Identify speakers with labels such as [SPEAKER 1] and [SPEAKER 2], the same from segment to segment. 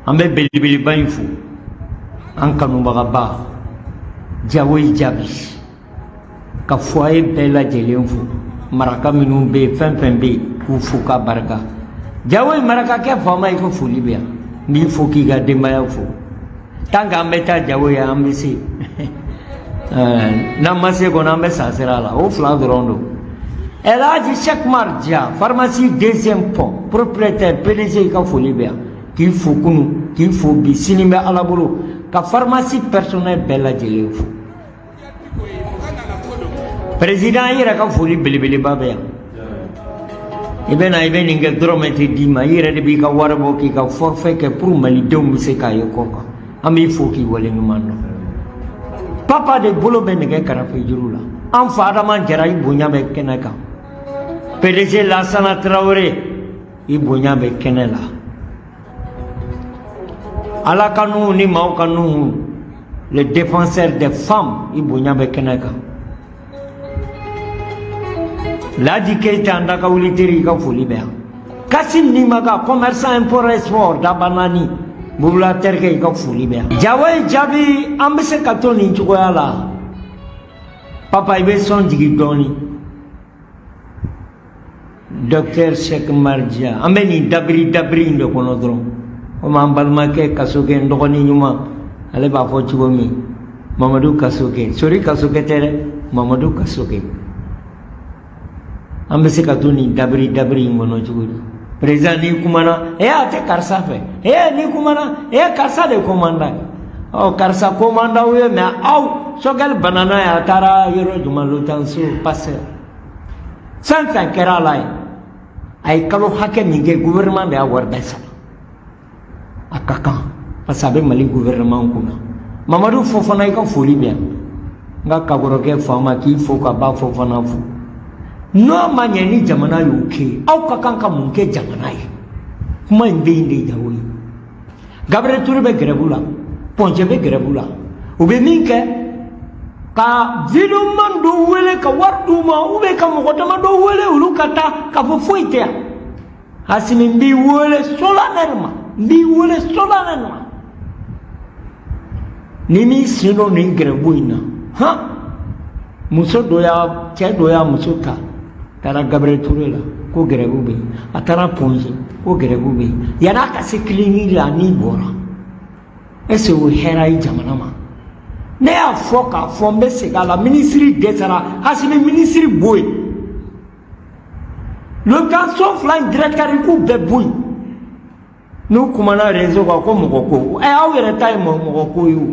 [SPEAKER 1] An bɛ belebeleba in fo, an kanubagaba Jawoyi Jaabi, ka foyer bɛɛ lajɛlen fo, maraka minnu bɛ yen, fɛn fɛn bɛ yen, k'u fo k'a barika. Jawoyi marakakɛ faama, i ka foli bɛ yan, n b'i fo k'i ka denbaya fo. Tant que an bɛ taa Jawoyi, an bɛ se, n'an ma se kɔni, an bɛ sa sira la, o fila dɔrɔn don. El Hadji Cheikh Mar Dia, pharmacie deuxième pont, propriétaire PDG, i ka foli bɛ yan, k'i fo kunu, k'i fo bi, sini bɛ Ala bolo, ka pharmacie personnel bɛɛ lajɛlen fo. Président, i yɛrɛ ka foli belebeleba bɛ yan. I bɛ na, i bɛ nin kɛ, dɔrɔmɛ tɛ d'i ma, i yɛrɛ de b'i ka wari bɔ k'i ka forfait kɛ pour malidenw bɛ se k'a ye kɔ kan. An b'i fo k'i waleɲuman dɔn. Papa de bolo bɛ nɛgɛ karafe juru la, an fa Adama Jara, i bonya bɛ kɛnɛ kan. PDG Lasana Traoré, i bonya bɛ kɛnɛ la. Ala ka Nuhu ni maaw ka Nuhu, le défenseur des femmes, i bonya bɛ kɛnɛ kan. Laji Keita, an da ka wuli teri, i ka foli bɛ yan. Kasim Nimaga, commerçant import export, daba naani, Bubula terikɛ, i ka foli bɛ yan. Jawoyi Jaabi, an bɛ se ka to nin cogoya la. Papa, i bɛ sɔn jigin dɔɔni. Docteur Cheikh Mardia, an bɛ nin dabiri dabiri in de kɔnɔ dɔrɔn, komi an balimakɛ Kasoke, n dɔgɔnin ɲuman, ale b'a fɔ cogo min, Mamadu Kasoke, Sori Kasoke tɛ dɛ, Mamadu Kasoke. An bɛ se ka to nin dabiri dabiri in kɔnɔ cogo di? Président, n'i kumana, e a tɛ karisa fɛ, e n'i kumana, e karisa de commandant ye. Ɔ, karisa commandant ye, mais aw Sogɛli banana ye, a taara yɔrɔ jumɛn? Lotanso Pasteur, fɛn fɛn kɛra a la yen, a ye kalo hakɛ min kɛ, gouvernement de y'a wari bɛɛ sara. A ka kan, parce que a bɛ Mali gouvernement kunna. Mamadu Fofana, i ka foli bɛ yan. N ka kakɔrɔkɛ faama, k'i fo ka ba Fofana fo. N'o ma ɲɛ ni jamana y'o kɛ, aw ka kan ka mun kɛ jamana ye? Kuma in bɛ yen de. Jago ye, Gabriel Touré bɛ grève la, Point G bɛ grève la. U bɛ min kɛ, ka videoman dɔ wele ka wari d'u ma, ou bien ka mɔgɔ dama dɔ wele, olu ka taa k'a fɔ foyi tɛ yan. Asimi, n b'i wele solennellement, n b'i wele solennellement. Ni m'i sen don nin grève in na, han, muso dɔ y'a cɛ dɔ y'a muso ta, taara Gabriel Touré la ko grève bɛ yen, a taara Point G ko grève bɛ yen, yann'a ka se clinique la, n'i bɔra, est ce que o hɛrɛ ye jamana ma? Ne y'a fɔ k'a fɔ, n bɛ segin a la, minisiri dɛsɛra. Asimi, minisiri bɔ yen, location fila in directeur, i k'u bɛɛ bɔ yen. N'u kumana réseau kan ko mɔgɔ ko, ɛ, aw yɛrɛ ta ye mɔgɔ ko ye o.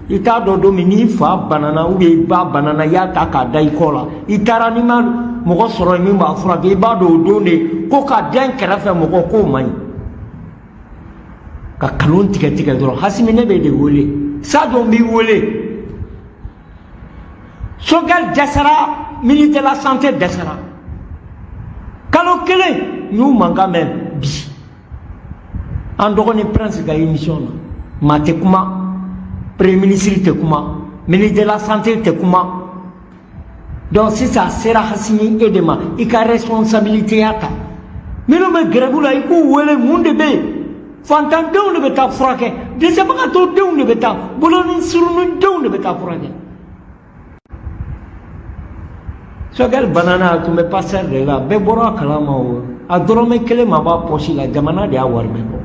[SPEAKER 1] I t'a dɔn, don min n'i fa banana ou bien i ba banana, i y'a ta k'a da i kɔ la, i taara, n'i ma mɔgɔ sɔrɔ min b'a furakɛ, i b'a dɔn o don de ko ka den kɛrɛfɛ mɔgɔ k'o man ɲi. Ka kalon tigɛ tigɛ dɔrɔn. Hasimi, ne bɛ de wele, Sadio, n b'i wele. Sogɛl dɛsɛra, ministre de la santé dɛsɛra. Kalo kelen n y'u mankan mɛn bi, an dɔgɔnin Prince ka émission na, maa tɛ kuma, premier ministre tɛ kuma, ministre de la santé tɛ kuma. Donc sisan a sera Hasimi e de ma, i ka responsabilité ya ta. Minnu bɛ grève la, i k'u wele. Mun de bɛ yen? Fantandenw de bɛ taa furakɛ, dɛsɛbagatɔ denw de bɛ taa, boloni surunin denw de bɛ taa furakɛ. Sogɛl banana, a tun bɛ Pasteur de la, bɛɛ bɔra a kalama. O a dɔrɔmɛ kelen ma b'a pɔsi la, jamana de y'a wari bɛɛ bɔ.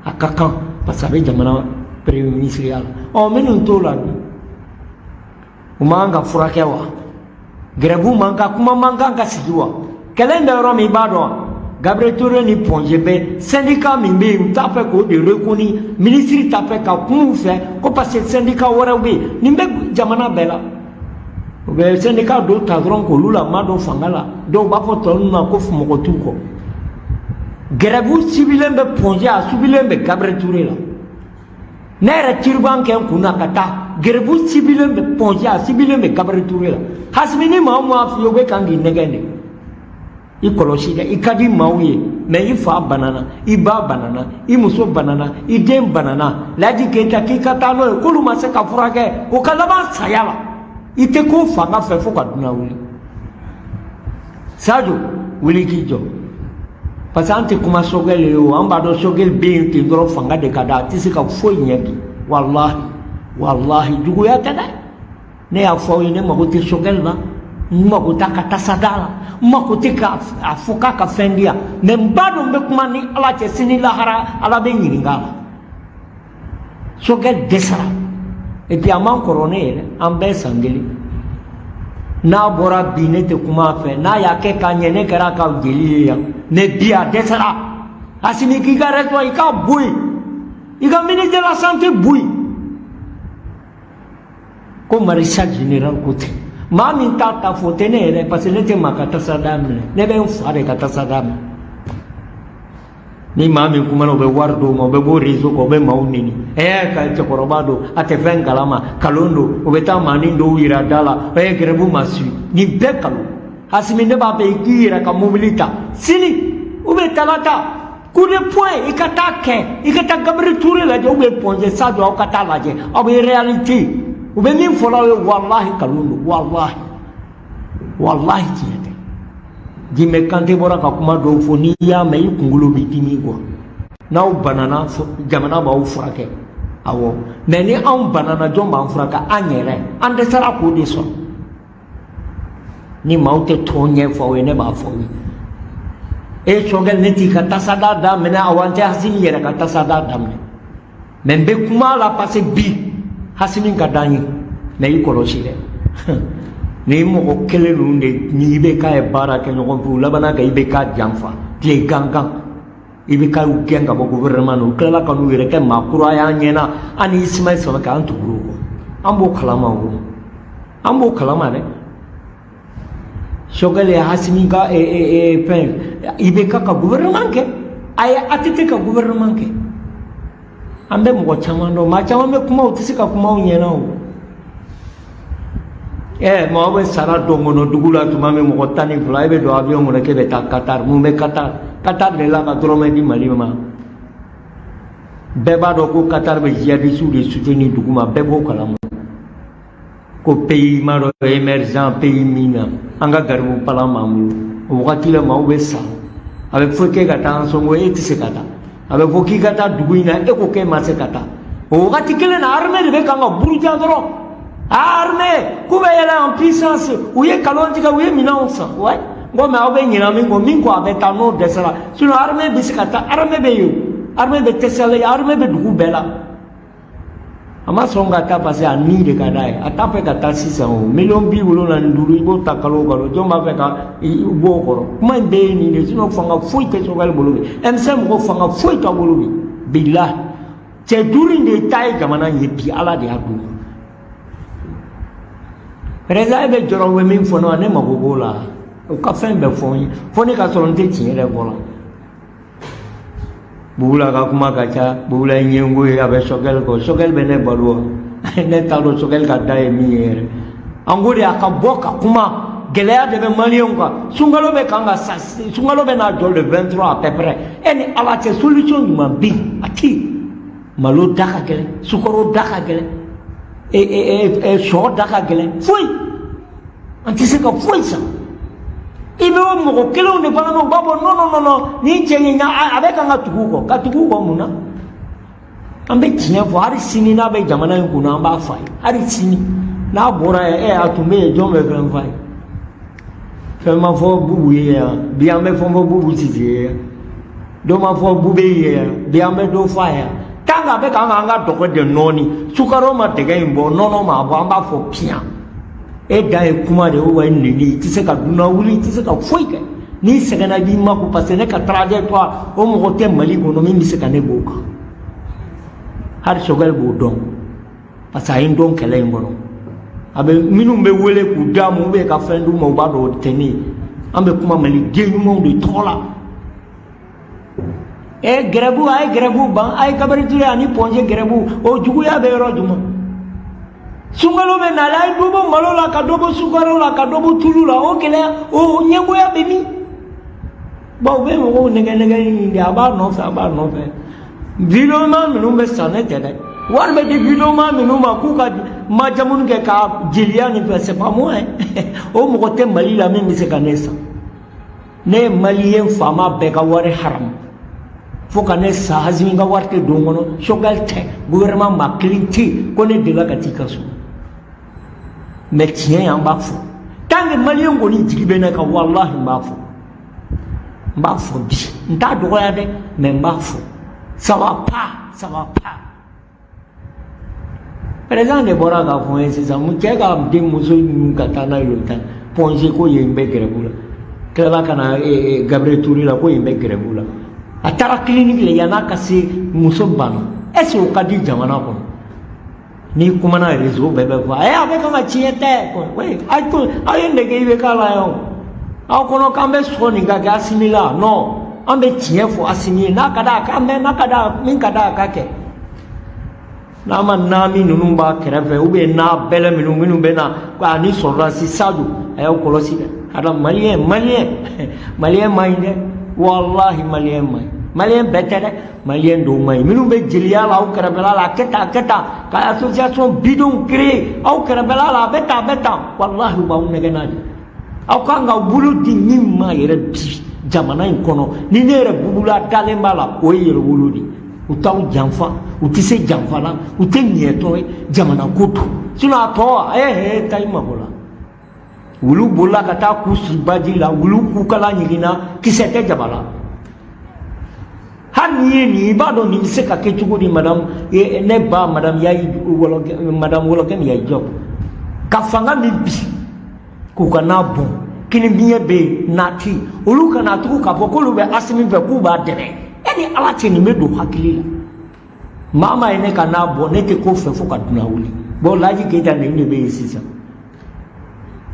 [SPEAKER 1] A ka kan, parce que a bɛ jamana premier ministre ya la. Ɔ, minnu t'o la dun, u man kan ka furakɛ wa? Grève man kan, kuma man kan ka sigi wa? Kɛlɛ in bɛ yɔrɔ min, i b'a dɔn wa? Gabriel Touré ni Point G bɛ syndicat min bɛ yen, u t'a fɛ k'o de reconnu, ministre t'a fɛ ka kuma u fɛ ko parce que syndicat wɛrɛw bɛ yen. Nin bɛ jamana bɛɛ la, u bɛ syndicat dɔw ta dɔrɔn k'olu la ma dɔn fanga la, dɔw b'a fɔ tɔ ninnu ma ko mɔgɔ t'u kɔ. Grève subilen bɛ Point G, a subilen bɛ Gabriel Touré la. Ne yɛrɛ tiriban kɛ n kun na ka taa, grève subilen bɛ Point G, a subilen bɛ Gabriel Touré la. Hasimi, ni maa o maa f'i ye, o bɛ kan k'i nɛgɛn de. I kɔlɔsi dɛ, i ka di maaw ye, mais i fa banana, i ba banana, i muso banana, i den banana. Laji Keyita, k'i ka taa n'o ye, k'olu ma se ka furakɛ, o ka laban saya la. I tɛ ko fanga fɛ fo ka dunan wuli. Sadio, wuli k'i jɔ. Parce que an tɛ kuma Choguel ye o, an b'a dɔn Choguel bɛ yen ten dɔrɔn, fanga de ka d'a, a tɛ se ka foyi ɲɛ bi. Walahi, walahi, juguya tɛ dɛ. Ne y'a fɔ aw ye, ne mago tɛ Choguel la, n mago t'a ka tasada la, n mago tɛ k'a fɔ k'a ka fɛn di yan, mais n b'a dɔn n bɛ kuma ni Ala cɛ, sini lahara Ala bɛ ɲininka a la. Choguel dɛsɛra, et puis a man kɔrɔ ne yɛrɛ, an bɛɛ san kelen. N'a bɔra bi, ne tɛ kuma a fɛ. N'a y'a kɛ k'a ɲɛ, ne kɛra a ka jeli ye yan, mais bi a dɛsɛra. Assimi, k'i ka restaurant, i k'a bɔ yen, i ka ministre de la santé bɔ yen, ko maréchal général ko tɛ maa min t'a ta fɔ, tɛ ne yɛrɛ, parce que ne tɛ maa ka tasada minɛ, ne bɛ n fa de ka tasada minɛ. Ni maa min kumana, u bɛ wari d'o ma, u bɛ bɔ réseau kan, u bɛ maaw neni, ɛɛ ka cɛkɔrɔba don, a tɛ fɛn kalama, kalon don. U bɛ taa maanin dɔw yira da la, ɛɛ grève ma suit, nin bɛɛ kalon. Assimi, ne b'a fɛ i k'i yɛrɛ ka mobili ta sini ou bien talata, coup de poing, i ka taa kɛ, i ka taa Gabriel Touré lajɛ ou bien Point G Sadio, aw ka taa lajɛ, aw bɛ réalité. U bɛ min fɔ aw ye, walahi kalon don, walahi, walahi tiɲɛ tɛ. Jimɛ Kante bɔra ka kuma dɔw fɔ, n'i y'a mɛn, i kunkolo b'i dimi quoi. N'aw banana, jamana b'aw furakɛ, awɔ, mais ni anw banana, jɔn b'an furakɛ? An yɛrɛ, an dɛsɛra k'o de sɔrɔ. Ni maaw tɛ tɔn ɲɛfɔ aw ye, ne b'a fɔ aw ye. E Choguel, ne t'i ka tasada daminɛ, awɔ, an tɛ Assimi yɛrɛ ka tasada daminɛ, mais n bɛ kuma la parce que bi Assimi ka d'an ye. Mais i kɔlɔsi dɛ, ni mɔgɔ kelen ninnu de ni IBK ye baara kɛ ɲɔgɔn fɛ, u labanna ka IBK janfa tile gangan. IBK y'u gɛn ka bɔ gouvernement na, u tilala ka n'u yɛrɛ kɛ maa kura y'an ɲɛna. An ni Ismaël Samake, an tugur'o kɔ, an b'o kalama o, an b'o kalama dɛ. Choguel ye Assimi ka fɛn, IBK ka gouvernement kɛ, a ye ATT ka gouvernement kɛ. An bɛ mɔgɔ caman dɔn, maa caman bɛ kuma, u tɛ se ka kuma aw ɲɛna o. Ɛ mɔgɔ bɛ sara dɔn kɔnɔ dugu la tuma min, mɔgɔ 12, e bɛ don avion kɔnɔ k'e bɛ taa Qatar. Mun bɛ Qatar? Qatar de la ka dɔrɔmɛ di Mali ma. Bɛɛ b'a dɔn ko Qatar bɛ jihadistes de soutenir dugu ma, bɛɛ b'o kalama. Ko pays ma dɔ émergent, pays min na an ka garibu palan b'an bolo, o wagati la maaw bɛ sa. A bɛ fɔ k'e ka taa Ansongo, e tɛ se ka taa. A bɛ fɔ k'i ka taa dugu in na, e ko k'e ma se ka taa. O wagati kelen na, armée de bɛ kan ka buruja dɔrɔn. Armée k'u bɛ yɛlɛ en puissance, u ye kalon tigɛ, u ye minɛnw san. Ouais, n ko mais aw bɛ ɲinɛ min kɔ, min ko a bɛ taa n'o dɛsɛra. Sinon armée bɛ se ka taa, armée bɛ yen, armée bɛ Tessali, armée bɛ dugu bɛɛ la. A ma sɔn ka taa parce que a ni de ka d'a ye, a t'a fɛ ka taa sisan. O miliyɔn 75, i b'o ta kalo o kalo, jɔn b'a fɛ ka i bɔ o kɔrɔ? Kuma in bɛɛ ye nin de. Sinon fanga foyi tɛ Choguel bolo bi, M5 mɔgɔ fanga foyi t'a bolo bi. Bilahi, cɛ duuru in de ta ye jamana in ye bi, Ala de y'a d'u ma. Président, e bɛ jɔrɔ, u bɛ min fɔ ne ma, ne mago b'o la. U ka fɛn bɛɛ fɔ n ye, fo ne ka sɔrɔ n tɛ tiɲɛ yɛrɛ fɔ la. Bubula ka kuma ka ca, Bubula ye ɲɛngo ye, a bɛ Choguel kɔ. Choguel bɛ ne balo wa? Ne t'a dɔn Choguel ka da ye min ye yɛrɛ. An ko de a ka bɔ ka kuma, gɛlɛya de bɛ maliyɛnw kan. Sunkalo bɛ kan ka sa, sunkalo bɛ n'a jɔ le 23 à peu près. E ni Ala cɛ, solution jumɛn bɛ yen? A tɛ yen. Malo da ka gɛlɛn, sukaro da ka gɛlɛn, sɔ da ka gɛlɛn, foyi an tɛ se ka foyi san. I bɛ o mɔgɔ kelenw de fana mɛn, u b'a fɔ non, non, non, non, nin cɛ in a bɛ kan ka tugu u kɔ, ka tugu u kɔ mun na? An bɛ tiɲɛ fɔ. Hali sini n'a bɛ jamana in kunna, an b'a f'a ye. Hali sini n'a bɔra yen, ɛ a tun bɛ yen, jɔn bɛ fɛn f'a ye? Fɛn ma fɔ Bubu ye yan bi, an bɛ fɛn fɔ Bubu Sise ye yan. Dɔ ma fɔ Bube ye yan bi, an bɛ dɔ f'a ye yan. Tant que a bɛ k'an ka dɔgɔ de nɔɔni, sukaro ma dɛgɛ in bɔ, nɔnɔ ma bɔ, an b'a fɔ piyan. E dan ye kuma de ye, wa neni, i tɛ se ka dunan wuli, i tɛ se ka foyi kɛ. N'i sɛgɛnna, i b'i mako, parce que ne ka trajectoire, o mɔgɔ tɛ Mali kɔnɔ min bɛ se ka ne b'o kan. Hali Choguel b'o dɔn, parce que a ye n dɔn kɛlɛ in kɔnɔ. A bɛ minnu bɛ wele k'u d'a ma ou bien ka fɛn d'u ma, u b'a dɔn o tɛ ne ye. An bɛ kuma Mali den ɲumanw de tɔgɔ la. Ɛ grève, a ye grève ban, a ye Gabriel Touré ani Point G grève, o juguya bɛ yɔrɔ jumɛn? Sunkalo bɛ nalen, a ye dɔ bɔ malo la, ka dɔ bɔ sukaro la, ka dɔ bɔ tulu la, o gɛlɛya, o ɲɛngoya bɛ min? Bon, u bɛ mɔgɔw nɛgɛ nɛgɛ nin de, a b'a nɔfɛ, a b'a nɔfɛ. Vidéoman ninnu bɛ san, ne tɛ dɛ. Wari bɛ di vidéoman minnu ma k'u ka majamuni kɛ ka jeliya nin fɛ, c'est pas moi. O mɔgɔ tɛ Mali la min bɛ se ka ne san. Ne ye maliyɛn faama bɛɛ ka wari haramu fo ka ne sa. Asimi ka wari tɛ don kɔnɔ, Choguel tɛ, gouvernement maa kelen tɛ yen ko ne delila ka t'i ka so. Mais tiɲɛ ye, an b'a fɔ. Tant que maliyɛn kɔni jigi bɛ ne kan, walahi n b'a fɔ, n b'a fɔ bi, n t'a dɔgɔya dɛ, mais n b'a fɔ, ça va pas, ça va pas. Président de bɔra k'a fɔ n ye sisan, mun cɛ ka den muso ninnu ka taa n'a ye l'hôpital Point G, ko yen bɛ grève la, tilala ka na Gabriel Touré la, ko yen bɛ grève la. A taara clinique la, yann'a ka se, muso banna. Est ce que o ka di jamana kɔnɔ? N'i kumana, réseau bɛɛ bɛ fɔ a bɛ kan ka tiɲɛ tɛ. Oui, a to aw ye nege i bɛ k'a la yan o. Aw kɔnɔ k'an bɛ sɔn nin ka kɛ Asimi la? Non, an bɛ tiɲɛ fɔ Asimi ye. N'a ka d'a k'a mɛn, n'a ka d'a min ka d'a ka kɛ. N'a ma naami ninnu b'a kɛrɛfɛ ou bien n'a bɛlɛ minnu bɛ na ani sɔrɔdasi Sadio, a y'aw kɔlɔsi dɛ. Hada maliyɛn, maliyɛn, maliyɛn man ɲi dɛ, walahi maliyɛn man ɲi. Maliyɛn bɛɛ tɛ dɛ, maliyɛn dɔw man ɲi, minnu bɛ jeliya la aw kɛrɛfɛla la, a kɛ tan, a kɛ tan, ka association bidonw créer aw kɛrɛfɛla la, a bɛ tan, a bɛ tan, walahi u b'aw nɛgɛ n'a de. Aw kan ka bolo di min ma yɛrɛ bi jamana in kɔnɔ, ni ne yɛrɛ bugula dalen b'a la, o ye yɛrɛwolo de ye. U t'aw janfa, u tɛ se janfa la, u tɛ ɲɛtɔ ye, jamana ko don. Sinon a tɔ, a ye hɛ, taa i mako la. Wulu bolila ka taa k'u siri baji la, wulu kukala ɲiginna, kisɛ tɛ jaba la. Hali n'i ye nin, i b'a dɔn nin bɛ se ka kɛ cogo di? Madame, ne ba madame Yayi Wɔlɔkɛ, madame Wɔlɔkɛ Yayi Jɔp ka fanga min bi k'u ka n'a bɔn, kini biɲɛ bɛ yen, nati olu kana tugu k'a fɔ k'olu bɛ Asimi fɛ, k'u b'a dɛmɛ. E ni Ala cɛ, nin bɛ don hakili la. Maa maa ye ne ka n'a bɔ, ne tɛ ko fɛ fo ka dunan wuli. Bon, Laji Keyita, nin de bɛ yen sisan.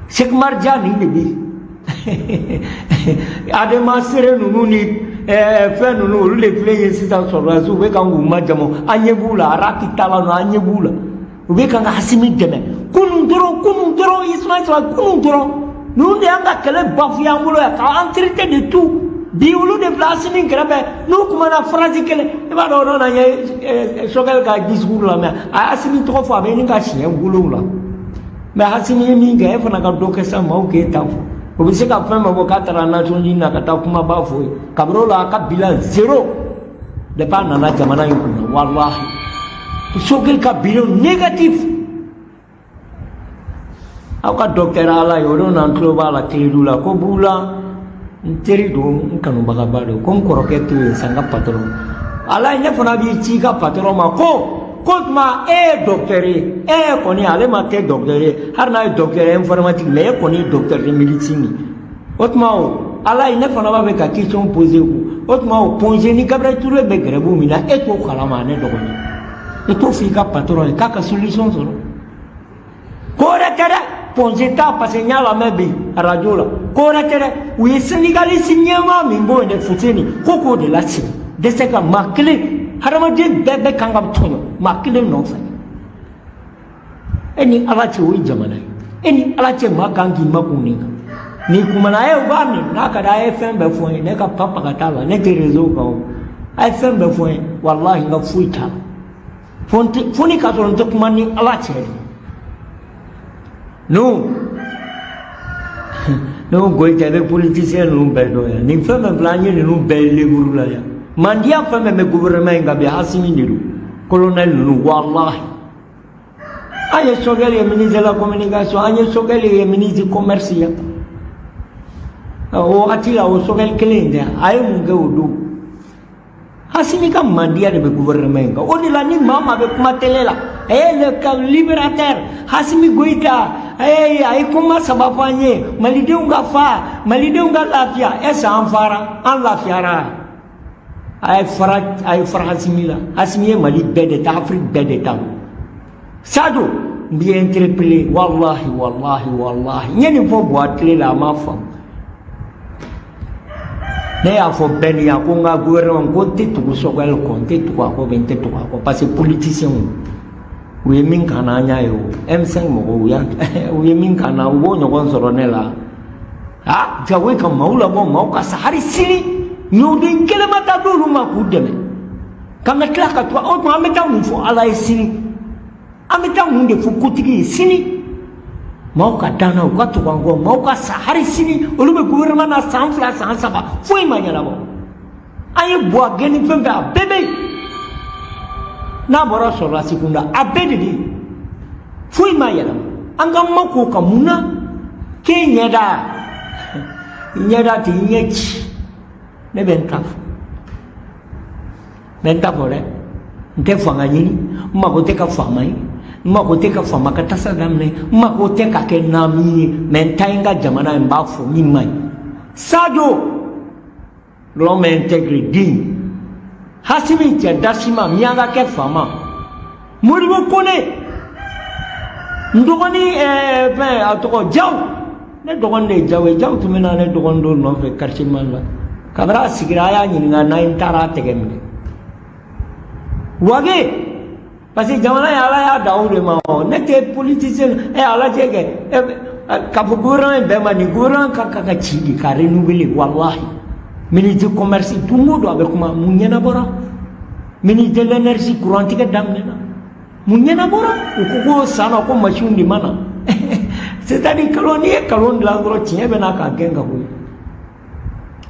[SPEAKER 1] Cheick Dia, nin de bɛ yen. Adema Sere ninnu ni fɛn ninnu, olu de filɛ yen sisan. Sɔrɔdasiw bɛ kan k'u majamu, an ɲɛ b'u la, araki tala nɔ, an ɲɛ b'u la, u bɛ kan ka Asimi dɛmɛ. Kunun dɔrɔn, kunun dɔrɔn, Ismaël Sara, kunun dɔrɔn, ninnu de y'an ka kɛlɛ bafoué an bolo yan, k'an traité de tout. Bi olu de filɛ Asimi kɛrɛfɛ, n'u kumana phrase kelen, i b'a dɔn o nana n ye Choguel ka discours lamɛn, a ye Asimi tɔgɔ fɔ, a bɛ ɲini ka siɲɛ 7. Mais Asimi ye min kɛ, e fana ka dɔ kɛ sa, maaw k'e ta fɔ. O bɛ se ka fɛn bɛɛ bɔ k'a taara Nations Unies na ka taa kumaba fɔ yen. Kabini o la, a ka bilan zéro depuis a nana jamana in kunna. Walahi, Choguel ka bilan négatif. Aw ka docteur Ala ye, o don na, n tulo b'a la Kiledu la, ko Bula, n teri don, n kanubagaba don, ko n kɔrɔkɛ to yen sa, n ka patron Ala ye, ne fana b'i ci i ka patron ma ko tuma e ye docteur ye, e kɔni ale ma kɛ docteur ye, hali n'a ye docteur informatique, mais e kɔni ye docteur de médecine ye. O tuma o Ala ye, ne fana b'a fɛ ka question poser ko o tuma o Point G ni Gabriel Touré bɛ grève min na, e t'o kalama? Ne dɔgɔnin, e t'o fɔ i ka patron ye k'a ka solution sɔrɔ. Ko wɛrɛ tɛ dɛ, Point G ta, parce que n y'a lamɛn bi radio la. Ko wɛrɛ tɛ dɛ, u ye syndicaliste ɲɛmaa min bɔ yen dɛ, Fuseni, ko k'o de lasigi dɛsɛ ka maa kelen, hadamaden bɛɛ bɛ kan ka tɔɲɔ maa kelen nɔfɛ. E ni Ala cɛ, o ye jamana ye. E ni Ala cɛ, maa kan k'i makun nin kan. N'i kumana e, u b'a min n'a ka di a ye, fɛn bɛɛ fɔ n ye, ne ka pa ka t'a la, ne tɛ réseau kan o. A ye fɛn bɛɛ fɔ n ye, walahi n ka foyi t'a la, fo ni k'a sɔrɔ n tɛ kuma ni Ala cɛ de. Non, ne ko Goyita, i bɛ politicien ninnu bɛɛ dɔn yan. Nin fɛn fɛn filɛ, an ye ninnu bɛɛ ye leburu la yan. Mandiya fɛn fɛn bɛ gouvernement in kan bi, Asimi de don, colonel ninnu, walahi. An ye Choguel ye ministre de la communication, an ye Choguel ye ministre du commerce ye. O wagati la, o Choguel kelen in tɛ, a ye mun kɛ o don? Asimi ka mandiya de bɛ gouvernement in kan. O de la, ni maa maa bɛ kuma télé la, eh, le libérateur Asimi Goïta, eh, a ye kuma saba fɔ an ye: malidenw ka fa, malidenw ka lafiya. Est ce an fara, an lafiyara? A ye fara, a ye fara Asimi la. Asimi ye Mali bɛɛ de ta, Afrique bɛɛ de ta. Sadio, n b'i interpellé, wallahi, wallahi, wallahi. N ye nin fɔ Buwa tile la, a m'a faamu. Ne y'a fɔ bɛɛ ni a ko n ka gouvernement ko n tɛ tugu Choguel kɔ, n tɛ tugu a kɔ bɛ, n tɛ tugu a kɔ, parce que politiciens u ye min k'an na, an y'a ye. O M5 mɔgɔw, u y'a u ye min k'an na, u b'o ɲɔgɔn sɔrɔ ne la. Ah, jago ka maaw labɔ, maaw ka sa, hali sini ɲɔden kelen ma taa d'olu ma k'u dɛmɛ, k'an ka tila ka to o tuma, an bɛ taa mun fɔ Ala ye sini? An bɛ taa mun de fɔ kotigi ye sini? Maaw ka dan na, u ka tugu an kɔ, maaw ka sa. Hali sini olu bɛ gouvernement na san 2, san 3, foyi ma ɲɛnabɔ. An ye buwa gɛn ni fɛn fɛn, a bɛɛ bɛ yen. N'a bɔra sɔrɔdasi kunda, a bɛɛ de bɛ yen, foyi ma yɛlɛma. An ka mako ka mun na k'e ɲɛda ɲɛda tɛ ɲɛ ci. Ne bɛ n ta fɔ, n bɛ n ta fɔ dɛ. N tɛ fanga ɲini, n mako tɛ ka faama ye, n mako tɛ ka faama ka tasa daminɛ, n mako tɛ ka kɛ naami ye, mais n ta ye n ka jamana ye, n b'a fɔ min man ɲi. Sadio, l'homme intègre, digne. Hasimi cɛ dasima, miyanka kɛ faama. Modibo Kone, n dɔgɔnin, fɛn a tɔgɔ Jaw, ne dɔgɔnin de ye Jaw ye. Jaw tun bɛ na ne dɔgɔnin dɔ nɔfɛ quartier Mali la. Kabini a sigira, a y'a ɲininka n'a n taara a tɛgɛ minɛ wage, parce que jamana ye Ala y'a da o de ma. Ne tɛ politicien ɛ, ala tɛ kɛ k'a fɔ gouvernement in bɛɛ ma. Nin gouvernement ka kan ka ci de ka renouveler, walahi. Ministre du commerce, don o don a bɛ kuma, mun ɲɛnabɔra? Ministre de l'énergie, courant tigɛ daminɛna, mun ɲɛnabɔra? U ko ko san na ko machine de ma na. C'est à dire kalon, n'i ye kalon dilan dɔrɔn, tiɲɛ bɛ na k'a gɛn ka bɔ yen.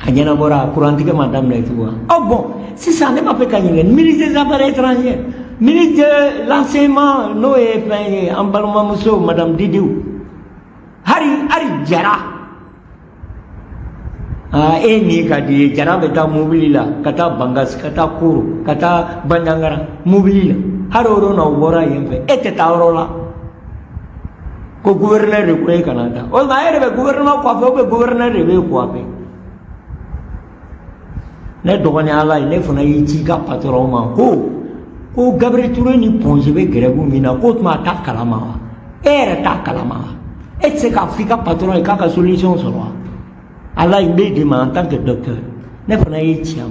[SPEAKER 1] A ɲɛnabɔra? Courant tigɛ ma daminɛ tugun. Ɔ bon, sisan ne b'a fɛ ka ɲininka ministre des affaires étrangères, ministre de l'enseignement, n'o ye fɛn ye, an balimamuso madame Didiw hari hari Jara. Aa, e ni ka di ye, Jara bɛ taa mobili la ka taa Bankas, ka taa Koro, ka taa Banjagara mobili la. Hali o don na, o bɔra yen fɛ, e tɛ taa yɔrɔ la ko gouverneur de ko e kana taa. O tuma e yɛrɛ bɛ gouvernement kɔfɛ ou bien gouverneur de b'e kɔfɛ? Ne dɔgɔnin, Ala ye, ne fana y'i ci i ka patron ma ko Gabriel Touré ni Point G bɛ grève min na, k'o tuma a t'a kalama wa? E yɛrɛ t'a kalama wa? E tɛ se k'a fɔ i ka patron ye k'a ka solution sɔrɔ wa? Ala ye, n b'e de ma en tant que docteur, ne fana y'i ci a ma.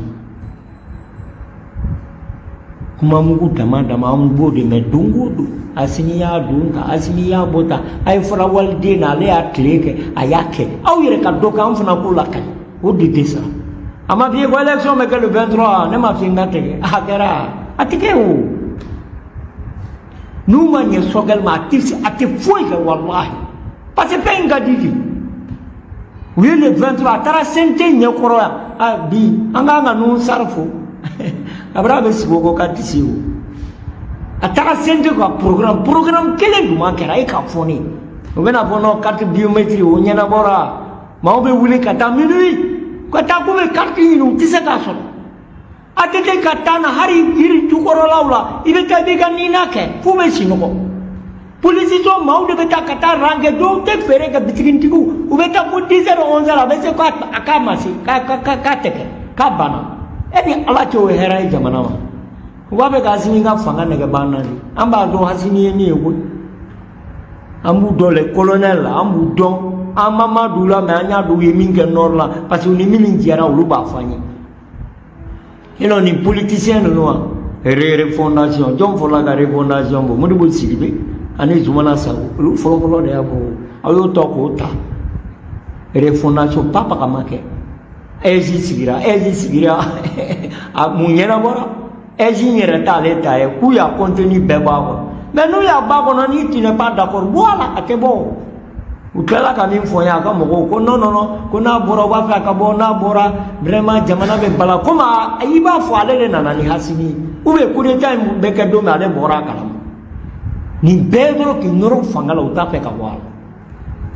[SPEAKER 1] Kuma mugu dama dama, an b'o de mɛn don o don. Asimi y'a don ta, Asimi y'a bɔ ta, a ye fara waliden na, ale y'a tile kɛ, a y'a kɛ. Aw yɛrɛ ka dɔ kɛ, an fana k'o lakali, o de tɛ sara. A ma f'i ye ko élection bɛ kɛ le 23? Ne ma f'i ye n ka tigɛ, a kɛra, a tɛ kɛ o. N'u ma ɲɛ Choguel ma, a tɛ foyi kɛ, walahi, parce que fɛn in ka di de. U ye le 23, a taara CNT ɲɛkɔrɔ yan. A bi an k'an ka nun sari fo kabini a bɛ sigi o kɔ ka disi o. A taara CNT ka programme kelen jumɛn kɛra e k'a fɔ ne ye? U bɛna fɔ non, carte biométrique o ɲɛnabɔra. Maaw bɛ wuli ka taa minuit ka taa k'u bɛ carte ɲini, u tɛ se k'a sɔrɔ. ATT ka taa na hali yiri jukɔrɔlaw la, i bɛ taa i b'i ka nina kɛ f'u bɛ sunɔgɔ. Polisi so, maaw de bɛ taa ka taa rang kɛ, dɔw tɛ feere kɛ, bitigintigiw, u bɛ taa fo 10 heures, 11 heures, a bɛ se k'a k'a ma se k'a k'a tɛ kɛ k'a banna. E ni Ala cɛ, o ye hɛrɛ ye jamana ma? U b'a fɛ ka Asimi ka fanga nɛgɛ ban na de. An b'a dɔn Asimi ye min ye koyi, an b'u dɔn, les colonels la, an b'u dɔn. An ma d'u la, mais an y'a dɔn u ye min kɛ nord la, parce que u ni minnu jɛra, olu b'a fɔ an ye. Sinon nin politicien ninnu wa, refondation, jɔn fɔlɔla ka refondation bɔ? Modibo Sidibe ani Zumana Sako, olu fɔlɔfɔlɔ de y'a fɔ. Aw y'o tɔ k'o ta refondation, papa ma kɛ. AIGE sigira, AIGE sigira, a mun ɲɛnabɔra? AIGE in yɛrɛ t'ale ta ye, k'u y'a contenu bɛɛ bɔ a kɔnɔ, mais n'u y'a bɔ a kɔnɔ, ni tu n'es pas d'accord, bɔ a la, a tɛ bɔ o. U tilala ka min fɔ n ye, a ka mɔgɔw ko non, non, non, ko n'a bɔra, u b'a fɛ a ka bɔ, n'a bɔra vraiment jamana bɛ bala. Komi i b'a fɔ ale de nana ni Hasimi ye, ou bien coup d'état in bɛ kɛ don min, ale bɔra a kalama. Nin bɛɛ dɔrɔn k'i nɔrɔ fanga la, u t'a fɛ ka bɔ a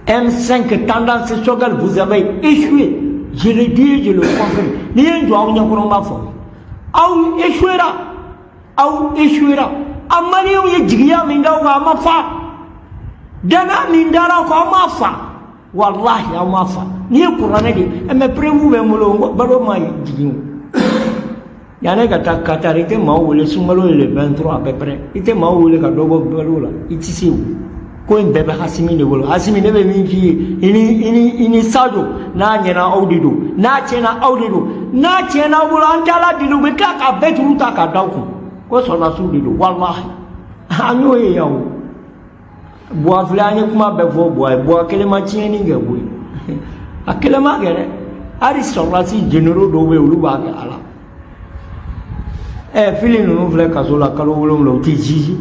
[SPEAKER 1] la. M5 tendance Choguel, vous avez échoué. Je le dis, je le confirme. N'i ye n jɔ aw ɲɛkɔrɔ, n b'a fɔ aw échouera, aw échouera. A maliyɛnw ye jigiya min d'aw kan, a ma fa. Danaya min dara aw kan, aw m'a fa, walahi, aw m'a fa. N'i ye kuranɛ de ye, mais preuve bɛ n bolo, n ko balo ma jigin o. Yanni ka taa Qatar, i tɛ maaw wele, sunkalo ye le 23 à peu près, i tɛ maaw wele ka dɔ bɔ balo la, i tɛ se o. Ko in bɛɛ bɛ Hasimi de bolo. Hasimi, ne bɛ min f'i ye, i ni i ni i ni Sadio, n'a ɲɛna aw de don, n'a tiɲɛna aw de don. N'a tiɲɛna aw bolo, an tɛ Ala deli, u bɛ tila k'a bɛɛ juru ta k'a da aw kun ko sɔrɔdasiw de don. Walahi, an y'o ye yan o. Buwa filɛ, an ye kuma bɛɛ fɔ Buwa ye, Buwa kelen ma tiɲɛni kɛ koyi, a kelen ma kɛ dɛ. Hali sɔrɔdasi généraux dɔw bɛ yen, olu b'a kɛ a la. Ɛ, fili ninnu filɛ kaso la kalo 7, u tɛ jiji.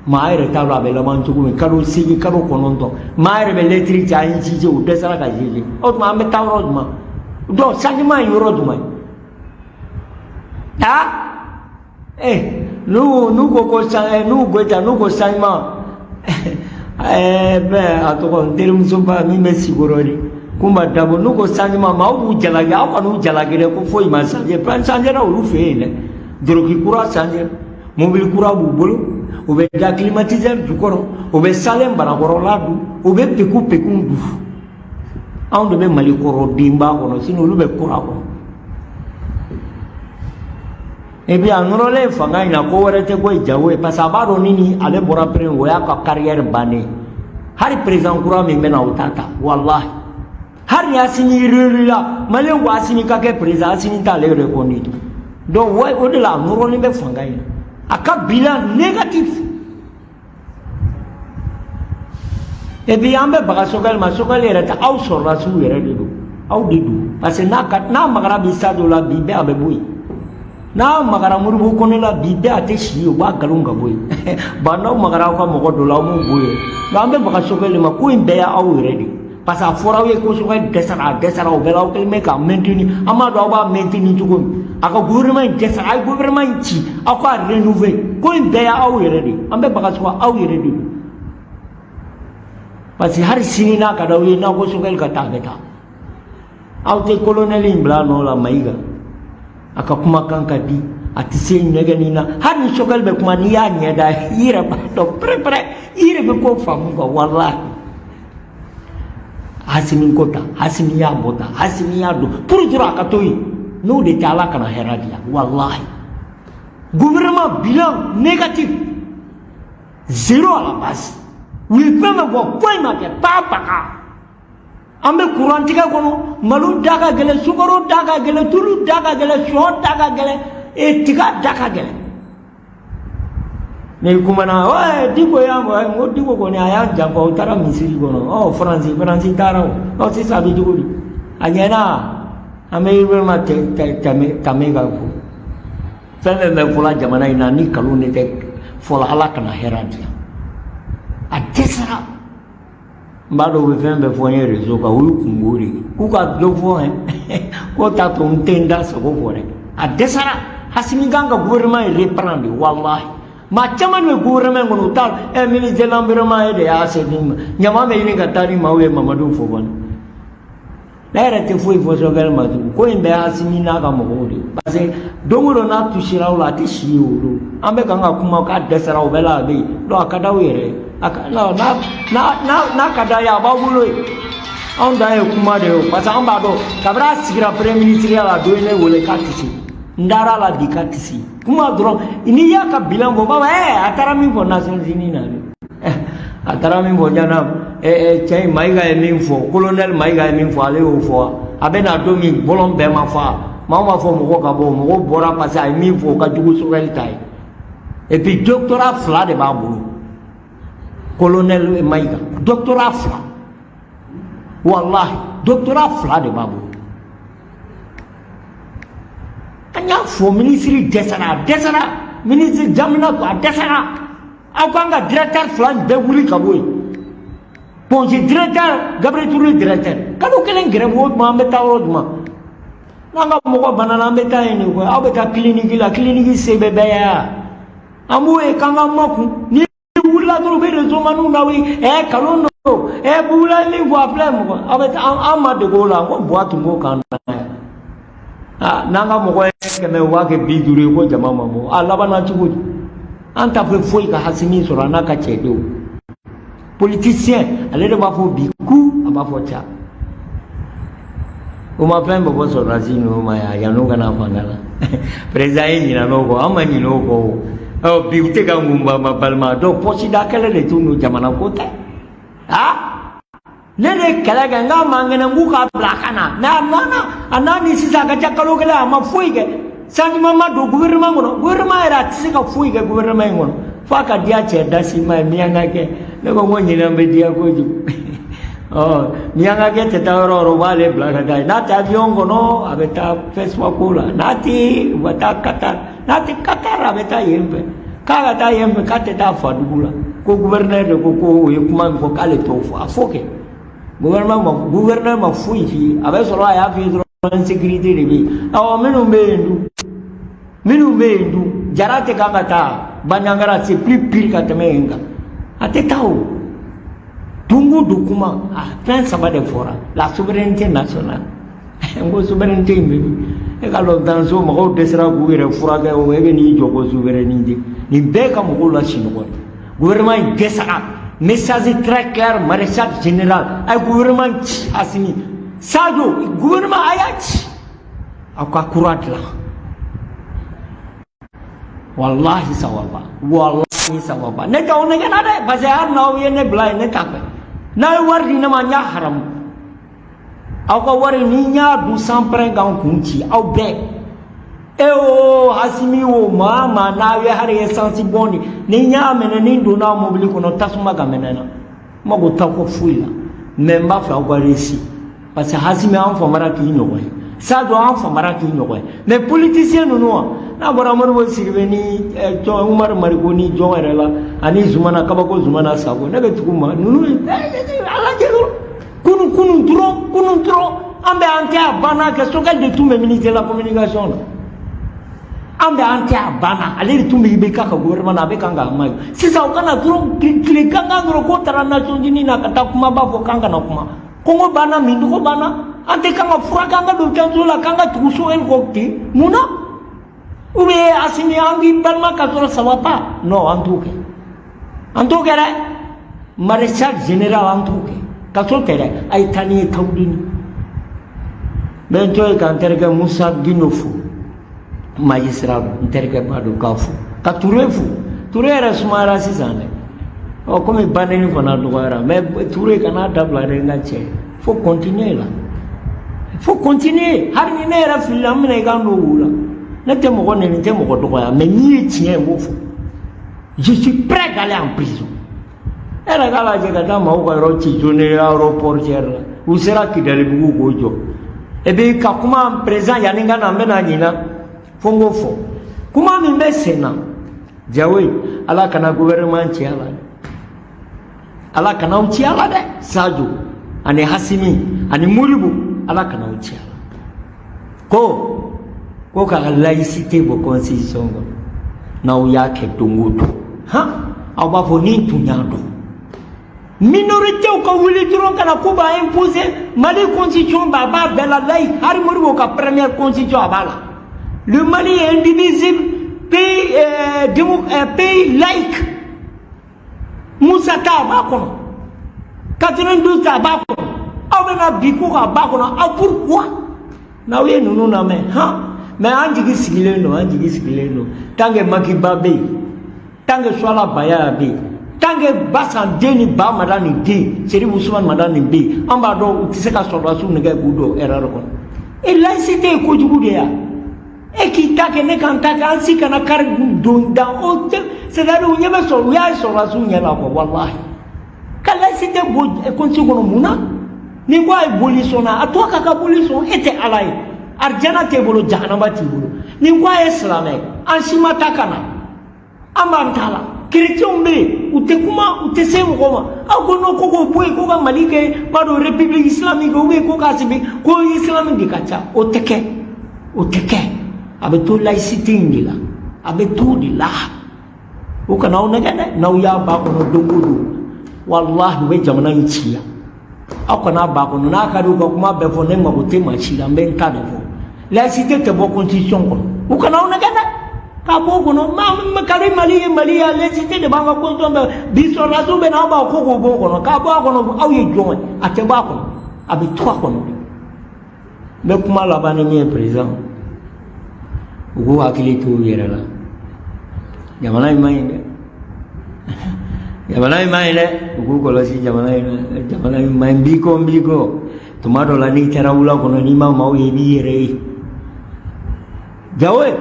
[SPEAKER 1] Maa yɛrɛ t'a dɔn a bɛ laban cogo min, kalo 8, kalo 9, maa yɛrɛ bɛ lɛtiri ci an ye jije, u dɛsɛra ka jije. O tuma an bɛ taa yɔrɔ jumɛn? Donc changement ye yɔrɔ jumɛn? Ah, n'u ko ko n'u Goyita n'u ko changement, bɛn a tɔgɔ n terimusoba min bɛ Sikɔrɔ de Kunba Dabo, n'u ko changement, maaw b'u jalaki, aw kan'u jalaki dɛ, ko foyi ma changer. Fɛn changera olu fɛ yen dɛ, doroki kura changer, mobili kura b'u bolo, u bɛ da climatiseur jukɔrɔ, u bɛ salen barakɔrɔla dun, u bɛ peku peku dun. Anw de bɛ Mali kɔrɔ denba kɔnɔ, sinon olu bɛ kura kɔnɔ. Et puis a nɔrɔlen fanga in na, ko wɛrɛ tɛ ko ye jago ye, parce que a b'a dɔn ni ale bɔra premier, o y'a ka carrière bannen. Hali président kura min bɛ na, o t'a ta, walahi. Hali ni Asimi réélu la, maliyɛn ko Asimi ka kɛ président, Asimi t'ale reconnu. Donc o de la a nɔrɔlen bɛ fanga in na, a ka bilan négatif. Et puis an bɛ baga Sogɛli ma, Sogɛli yɛrɛ tɛ, aw sɔrɔlasiw yɛrɛ de don, aw de don, parce que n'a magara bi Sadio la bi bɛɛ a bɛ bɔ yen, n'a magara Modibo Kone la bi bɛɛ a tɛ si yen, u b'a nkalon ka bɔ yen. Ba n'aw magara aw ka mɔgɔ dɔ la, aw m'o bɔ yen. Donc an bɛ baga Sogɛli ma, ko in bɛɛ y'aw yɛrɛ de, parce que a fɔra aw ye ko Sogɛli dɛsɛra, a dɛsɛra, o bɛɛ la aw kɛlen bɛ k'a maintenir. An b'a dɔn aw b'a maintenir cogo min, a ka gouvernement in dɛsɛra, a ye gouvernement in ci, aw k'a renouveler, ko in bɛɛ y'aw yɛrɛ de, an bɛ baga Sogɛli, aw yɛrɛ de don. Parce que hali sini n'a ka d'aw ye, n'aw ko Sogɛli ka taa, a bɛ taa. Aw tɛ colonel in bila a nɔ la, Mayiga. A ka kumakan ka di, a tɛ se ɲɛgɛnni na. Hali ni Sogɛli bɛ kuma, n'i y'a ɲɛda, i yɛrɛ b'a dɔn pɛrɛ-pɛrɛ, i yɛrɛ bɛ ko faamu quoi, walahi. Asimi ko ta, Asimi y'a bɔ ta, Asimi y'a don, pour dɔrɔn a ka to yen. N'o de tɛ, Ala kana hɛrɛ di yan, walahi. Gouvernement bilan négatif, zéro à la base. U ye fɛn fɛn fɔ, foyi ma kɛ, pa paga. An bɛ courant tigɛ kɔnɔ, malo da ka gɛlɛn, sukaro da ka gɛlɛn, tulu da ka gɛlɛn, sɔ da ka gɛlɛn, tiga da ka gɛlɛn. N'i kumana, Diko y'a fɔ, n ko Diko kɔni a y'a janfa, o taara misiri kɔnɔ. Ɔ Faransi taara o. Ɔ sisan a bɛ cogo di? A ɲɛna, an bɛ vraiment tɛmɛ ka fɔ. Fɛn fɛn bɛ fɔla jamana in na, ni nkalon de tɛ fɔla, Ala kana hɛrɛ di yan. A dɛsɛra. N b'a dɔn u bɛ fɛn bɛɛ fɔ n ye réseau kan, o y'u kungo de ye. K'u ka dɔ fɔ, k'o t'a to n tɛ n da sago fɔ dɛ. A dɛsɛra. Asimi kan ka gouvernement in reprendre, walahi. Maa caman de bɛ gouvernement in kɔnɔ, u t'a ministre de l'environnement e de y'a segin ma. Ɲama bɛ ɲini ka taa ni maaw ye Mamadu Fofana. Ne yɛrɛ tɛ foyi fɔ Sogɛli ma tugun, ko in bɛɛ Asimi n'a ka mɔgɔw de ye. Parce que don o don n'a tusira aw la, a tɛ si yen o don. An bɛ kan ka kuma k'a dɛsɛra, o bɛɛ la a bɛ yen. Donc a ka d'aw yɛrɛ ye. N'a ka d'a ye, a b'aw bolo yen. Anw dan ye kuma de ye o, parce que an b'a dɔn kabini a sigira premier ministre ya la, don ye ne wele k'a tɛ se. N dar'a la bi k'a tɛ se. Kuma dɔrɔn, n'i y'a ka bilan fɔ, u b'a fɔ a taara min fɔ Nations Unies na dɛ. A taara min fɔ ɲana, cɛ in Mayiga ye min fɔ, colonel Mayiga ye min fɔ, ale y'o fɔ. A bɛ na don min, bɔlɔn bɛɛ ma fa. Maaw b'a fɔ mɔgɔw ka bɔ, mɔgɔw bɔra parce que a ye min fɔ, o ka jugu Sogɛli ta ye. Et puis doctorat 2 de b'a bolo. Colonel Mayiga, doctorat 2. Wallahi, doctorat 2 de b'a bolo. An y'a fɔ ministre dɛsɛra, a dɛsɛra, ministre jamana ko a dɛsɛra. Aw kan ka directeur 2 in bɛɛ wuli ka bɔ yen. Point G directeur, Gabriel Touré directeur. Kalo kelen grève, o tuma an bɛ taa yɔrɔ jumɛn? N'an ka mɔgɔ banana, an bɛ taa yen de koyi. Aw bɛ taa clinique la, clinique se bɛ bɛɛ ye wa? An b'o ye k'an ka makun. Ni wulila dɔrɔn, u bɛ réseau maniw lawuli. Nkalon don. Bugula ye min fɔ, a filɛ mɔgɔ. Aw bɛ taa, an ma dege o la, ko Buwa tun b'o kan na yan. N'an ka mɔgɔ ye 100, u b'a kɛ 50 ye, ko jama ma bɔ. A labanna cogo di? An t'a fɛ foyi ka Asimi sɔrɔ a n'a ka cɛdenw. Politicien, ale de b'a fɔ bi ku, a b'a fɔ ca. O ma fɛn bɛɛ fɔ sɔrɔdasi ninnu ma yan, yan'u ka na fanga la. Président ye ɲinɛ o kɔ, an ma ɲinɛ o kɔ o. Ɔ bi u tɛ ka ŋunba ma balima, donc poche da kɛlɛ de t'u n'u jamana ko tɛ. Ne de ye kɛlɛ kɛ, n k'a man kɛnɛ, n k'u k'a bila a ka na. N'a nana, a n'a ni sisan a ka ca kalo kelen, a ma foyi kɛ. Changement ma don gouvernement kɔnɔ. Gouvernement yɛrɛ a tɛ se ka foyi kɛ gouvernement in kɔnɔ. F'a ka diya cɛ dasima ye, miyankakɛ. Ne ko n ko ɲinɛ bɛ diya kojugu. Ɔ miyankakɛ tɛ taa yɔrɔ o yɔrɔ, u b'ale bila ka taa yen. N'a tɛ avion kɔnɔ, a bɛ taa FESPACO la. N'a tɛ, u bɛ taa Qatar. N'a tɛ Qatar, a bɛ taa yen fɛ. K'a ka taa yen fɛ, k'a tɛ taa fa dugu la. Ko gouverneur de ko ko o ye kuma min fɔ k'ale t'o fɔ. A fɔ kɛ. Gouvernement ma foyi f'i ye. A bɛ sɔrɔ a y'a f'i ye dɔrɔn, insécurité de bɛ yen. Awɔ, minnu bɛ yen dun, minnu bɛ yen dun, Jara tɛ kan ka taa Bandiagara, c'est plus pire ka tɛmɛ yen kan. A tɛ taa o. Don o don kuma, a fɛn saba de fɔra: la souveraineté nationale. N ko souveraineté in bɛ min? E ka lɔn danso mɔgɔw dɛsɛra k'u yɛrɛ furakɛ o, e bɛ n'i jɔ ko souveraineté. Nin bɛɛ ka mɔgɔw la sunɔgɔ. Gouvernement in dɛsɛra. Message très clair, maréchal général, a ye gouvernement ci. Assimi, Sadio, gouvernement a y'a ci, aw ka kura dilan. Wallahi sawaba, wallahi sawaba. Ne t'aw nɛgɛnna dɛ, parce que hali n'aw ye ne bila yen, ne t'a fɛ. N'a ye wari di ne ma, n y'a haramu. Aw ka wari ni n y'a dun sans pɛrɛn k'an kun ci aw bɛɛ. E o Assimi o, maa maa n'a ye hali essence bɔn de ni n y'a minɛ, ni n donna mobili kɔnɔ, tasuma ka minɛ n na. N mago t'aw ka foyi la, mais n b'a fɛ aw ka réussir, parce que Assimi, an famara k'i ɲɔgɔn ye. Sadio, an famara k'i ɲɔgɔn ye. Mais politicien ninnu wa, n'a bɔra Modibo Sidibe ni jɔn, Umaru Mariko ni jɔn yɛrɛ la, ani Zumana Kabako, Zumana Sako, ne bɛ tugu ma ninnu. Ala jɛ dɔrɔn, kunu kunu dɔrɔn, kunu dɔrɔn, an bɛ an tɛ a banna kɛ. Choguel de tun bɛ ministère de la communication na. An bɛ an tɛ a banna, ale de tun bɛ IBK ka gouvernement na, a bɛ kan k'a ma sisan. O kana dɔrɔn tile kankan dɔrɔn k'o taara Nations Unies na ka taa kumaba fɔ k'an kana kuma. Kɔngɔ banna, mindogo banna, an tɛ kan ka furakɛ, an ka don kɛnɛso la, k'an ka tugu Choguel kɔ ten. Mun na? Ou bien Assimi, an k'i balima ka sɔrɔ, ça va pas. Non, an t'o kɛ, an t'o kɛ dɛ. Maréchal général, an t'o kɛ. Kaso tɛ dɛ, a ye taa ni ye Tawudeni. N bɛ n to yen ka n terikɛ Musa Gindo fo, magistrat don, n terikɛ ba don, k'a fo, ka Ture fo. Ture yɛrɛ sumayara sisan dɛ. Ɔ, komi baneni fana dɔgɔyara, mais Ture kana dabila dɛ, n ka cɛ. Faut continuer là, faut continuer. Hali ni ne yɛrɛ filila, n bɛna i ka n'o wo la. Ne tɛ mɔgɔ nɛni, n tɛ mɔgɔ dɔgɔya, mais min ye tiɲɛ ye, n b'o fɔ. Je suis prêt d'aller en prison. E yɛrɛ k'a lajɛ ka taa maaw ka yɔrɔ ci zone aéroportuaire la, u sera Kidalibugu k'o jɔ. Et puis ka kuma président, yanni n ka na, n bɛna ɲina fo n k'o fɔ. Kuma min bɛ sen na, Jawoyi, ala kana gouvernement ci a la dɛ, ala kana aw ci a la dɛ. Sadio ani Assimi ani Modibo, ala kana aw ci a la. Ko ka laïcité bɔ constitution kɔnɔ, n'aw y'a kɛ don o don, han, aw b'a fɔ ni tun y'a dɔn. Minorité ka wuli dɔrɔn ka na ko b'a imposer. Mali constitution b'a bɛɛ la laïque. Hali Modibo ka première constitution, a b'a la: le Mali est indivisible, pays pays laïque. Musa ta, a b'a kɔnɔ. 92 ta, a b'a kɔnɔ. Aw bɛna bi ko k'a b'a kɔnɔ, aw, pourquoi? N'aw ye ninnu lamɛn, han, mais an jigi sigilen don, an jigi sigilen don. Tant que Makiba bɛ yen, tant que Suala Baya bɛ yen, tant que Basan den ni Ba Mada nin den, Serifu Usumani Mada nin bɛ yen, an b'a dɔn u tɛ se ka sɔrɔdasiw nɛgɛ k'u don erreur kɔnɔ. E, laïcité ye kojugu de ya. E k'i ta kɛ, ne k'an ta kɛ, an si kana kari don dan o cɛ. C'est à dire u ɲɛ bɛ sɔrɔ, u y'a ye sɔrɔdasiw ɲɛ la quoi. Walahi, ka laïcité bɔ constitution kɔnɔ, mun na? Ni ko a ye boli sɔn na, a to a ka boli sɔn. E tɛ ala ye, arijana t'e bolo, jahanama t'i bolo. Ni ko a ye silamɛ, an si ma ta ka na, an b'an ta la. Chrétiens bɛ yen, u tɛ kuma, u tɛ se mɔgɔ ma. Aw ko non, ko k'o bɔ yen, ko ka Mali kɛ b'a dɔn république islamique, ou bien ko k'a sɛbɛn ko islamique de ka ca. O tɛ kɛ, o tɛ kɛ. A bɛ to laïcité in de la, a bɛ to o de la. O kana aw nɛgɛ dɛ. N'aw y'a ba kɔnɔ don o don, walahi, u bɛ jamana in ci yan. Aw kana ba kɔnɔ. N'a ka di u ka kuma bɛɛ fɔ, ne mago tɛ maa si la, n bɛ n ta de fɔ. Laïcité tɛ bɔ constitution kɔnɔ. U kana aw nɛgɛ dɛ k'a bɔ o kɔnɔ. Ma kari Mali ye Mali ye, laïcité de b'an ka constitution bɛɛ. Bi sɔrɔdasiw bɛ na, aw b'a ko k'o bɔ o kɔnɔ, k'a bɔ a kɔnɔ. Aw ye jɔn ye? A tɛ bɔ a kɔnɔ, a bɛ to a kɔnɔ. N bɛ kuma laban ni min ye, président, u k'u hakili to u yɛrɛ la. Jamana in man ɲi dɛ, jamana in man ɲi dɛ. U k'u kɔlɔsi jamana in na. Jamana in man ɲi. N b'i kɔ, n b'i kɔ. Tuma dɔ la, n'i taara wula kɔnɔ, n'i ma maaw ye, i b'i yɛrɛ ye. Jawoyi,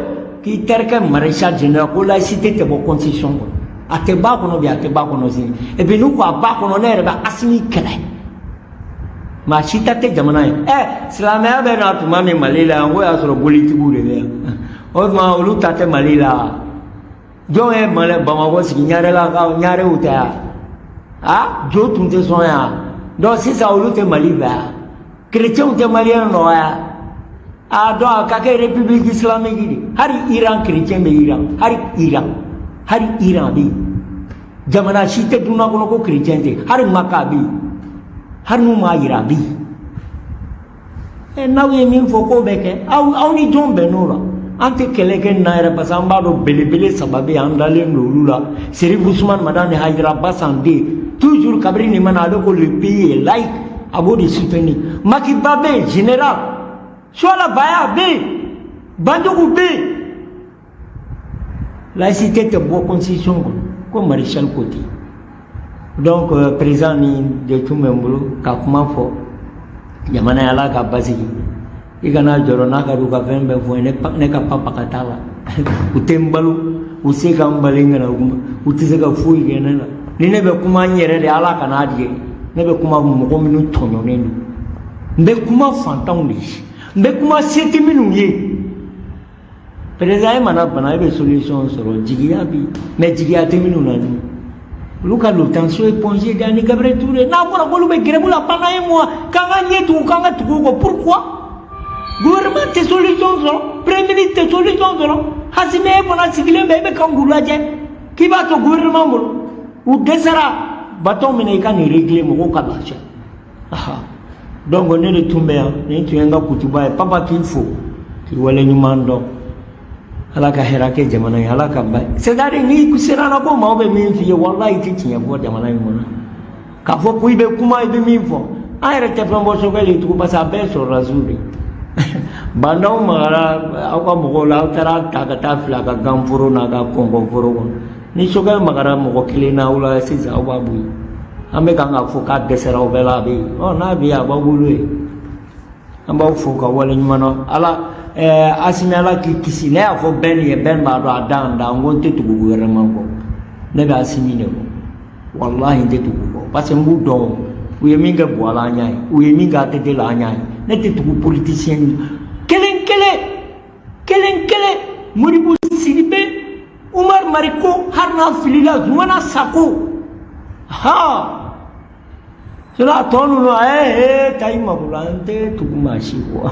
[SPEAKER 1] k'i terikɛ maréchal général ko laïcité tɛ bɔ constitution kɔnɔ. A tɛ b'a kɔnɔ bi, a tɛ b'a kɔnɔ sini. Et puis n'u ko a b'a kɔnɔ, ne yɛrɛ bɛ Assimi kɛlɛ. Maa si ta tɛ jamana ye. Ɛ, silamɛya bɛ na tuma min Mali la yan, ko y'a sɔrɔ bolitigiw de bɛ yan. O tuma olu ta tɛ Mali la. Jɔn ye Mali Bamakɔ sigi? Ɲarelakaw, ɲarew tɛ yan? A jo tun tɛ sɔn yan. Donc sisan olu tɛ Mali fɛ yan? Chrétiens tɛ maliyɛn nɔ yan? A donc a ka kɛ république islamique de. Hali Iran, chrétien bɛ Iran. Hali Iran, hali Iran bɛ yen. Jamana si tɛ dunan kɔnɔ ko chrétien tɛ. Hali Maka bɛ yen, hali n'u m'a yira, a bɛ yen. N'aw ye min fɔ k'o bɛ kɛ, aw ni jɔn bɛnn'o la? An tɛ kɛlɛ kɛ nin na yɛrɛ, parce que an b'a dɔn belebele saba bɛ yen, an dalen don olu la: Serif Usumani Madani Hayidara Basande. Toujours kabiri nin mana, ale ko le pays est laïque, a b'o de soutenir. Makiba bɛ yen, général Suala Baya bɛ yen, Banjugu bɛ yen. Laïcité tɛ bɔ constitution kɔnɔ ko maréchal ko ten. Donc président, ni de tun bɛ n bolo ka kuma fɔ jamana ye. Ala ka basigi. I kana jɔrɔ n'a ka d'u ka fɛn bɛɛ fɔ ne, ne ka papa ka t'a la. U tɛ n balo, u se ka n bali n kana kuma, u tɛ se ka foyi kɛ ne la. Ni ne bɛ kuma n yɛrɛ de, Ala kana diɲɛ. Ne bɛ kuma mɔgɔ minnu tɔɲɔnen don, n bɛ kuma fantanw de ye, n bɛ kuma se tɛ minnu ye. Président, e mana bana, e bɛ solution sɔrɔ. Jigiya bi, mais jigiya tɛ minnu na dun, olu ka l'obtention éponger de ani Gabriel Touré. N'a fɔra k'olu bɛ grève la pendant un mois, k'an ka ɲɛ tugu, k'an ka tugu u kɔ, pourquoi gouvernement tɛ solution sɔrɔ, premier ministre tɛ solution sɔrɔ? Asimi, e fana sigilen bɛ, e bɛ kan k'u lajɛ k'i b'a to gouvernement bolo. U dɛsɛra, bâton minɛ, i ka nin régler, mɔgɔw ka lafiya. Donc ne de tun bɛ yan, nin tun ye n ka kutuba ye. Papa k'i fo, k'i waleɲuman dɔn. Ala ka hɛrɛ kɛ jamana ye, Ala ka ba. C'est à dire, n'i siranna ko maaw bɛ min f'i ye, walahi, i tɛ tiɲɛ fɔ jamana in kɔnɔ. K'a fɔ ko i bɛ kuma, i bɛ min fɔ, an yɛrɛ tɛ fɛn bɔ Sogɛli ye tugun, parce que a bɛɛ ye sɔrɔdasiw de ye. Bandaw magara aw ka mɔgɔw la, aw taara ta ka taa fili a ka ganforo n'a ka kɔnkɔnforo kɔnɔ. Ni Sogɛli magara mɔgɔ kelen na aw la sisan, aw b'a bɔ yen. An bɛ kan k'a fɔ k'a dɛsɛra aw bɛɛ la, a bɛ yen. Ɔ n'a bɛ yen, a b'aw bolo yen. An b'aw fo ka waleɲuman dɔn. Ala Asimi, Ala k'i kisi. Ne y'a fɔ bɛɛ nin ye, bɛɛ b'a dɔn a dan dan. N ko n tɛ tugu gouvernement kɔ, ne bɛ Asimi de kɔ. Walahi, n tɛ tugu kɔ, parce que n b'u dɔn. U ye min kɛ Buwa la, an y'a ye. U ye min kɛ ATT la, an y'a ye. Ne tɛ tugu politicien kelen kelen kelen kelen. Modibo Sidibe, Umar Mariko, hali n'a filila, Zumana Sako ha, sinon a tɔ ninnu, taa i mako la, n tɛ tugu maa si kɔ.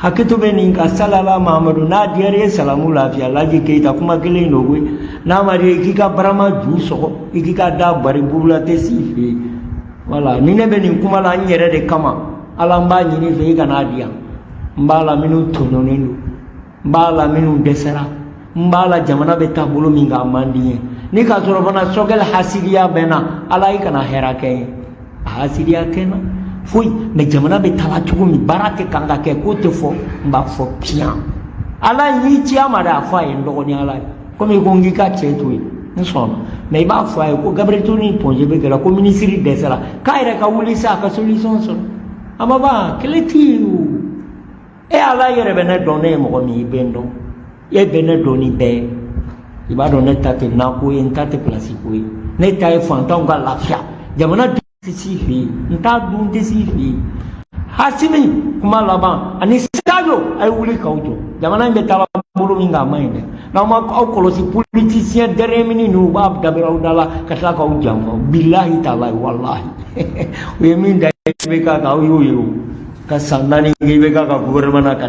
[SPEAKER 1] Hakɛto bɛ nin kan. Salala Mahamadu, n'a diyara i ye, salamu lafiya. Laji Keyita, kuma kelen don koyi. N'a ma diya i k'i ka barama ju sɔgɔ, i k'i ka da bari burula tɛ s'i fɛ yen. Voilà, ni ne bɛ nin kuma la n yɛrɛ de kama, Ala, n b'a ɲini fɛ, i kan'a di yan. N b'a la minnu tɔɲɔnen don, n b'a la minnu dɛsɛra, n b'a la jamana bɛ taa bolo min kan, a man di n ye. Ni k'a sɔrɔ fana Sogɛli hasidiya bɛ n na, Ala, i kana hɛrɛ kɛ n ye. A hasidiya tɛ n na foyi, mais jamana bɛ taa cogo min, baara tɛ kan ka kɛ, k'o tɛ fɔ, n b'a fɔ piyan. Ala y'i ci a ma dɛ, a fɔ a ye, n dɔgɔnin Ala ye. Komi i ko n k'i ka cɛ to yen, n sɔnna, mais i b'a fɔ a ye ko Gabriel Touré ni Point G bɛ kɛra ko minisiri dɛsɛra, k'a yɛrɛ ka wuli sa, a ka solution sɔrɔ. A ma ban, kɛlɛ tɛ yen o. E Ala yɛrɛ bɛ ne dɔn, ne ye mɔgɔ min ye, i bɛ n dɔn, e bɛ ne dɔn ni bɛɛ ye. I b'a dɔn ne ta tɛ nako ye, n ta tɛ place ko ye, ne ta ye fantanw ka lafiya. Jamana tɛ s'i fɛ yen, n t'a dun, tɛ s'i fɛ yen. Asimi, kuma laban, ani Sadio, a ye wuli k'aw jɔ. Jamana in bɛ taa bolo min kan, a ma ɲi dɛ. N'aw ma aw kɔlɔsi, politicien dernier minute ninnu, u b'a dabiri aw da la ka tila k'aw janfa. Bilahi talahi, walahi, u ye min da IBK kan, aw y'o ye. O ka san 4 kɛ IBK ka gouvernement na ka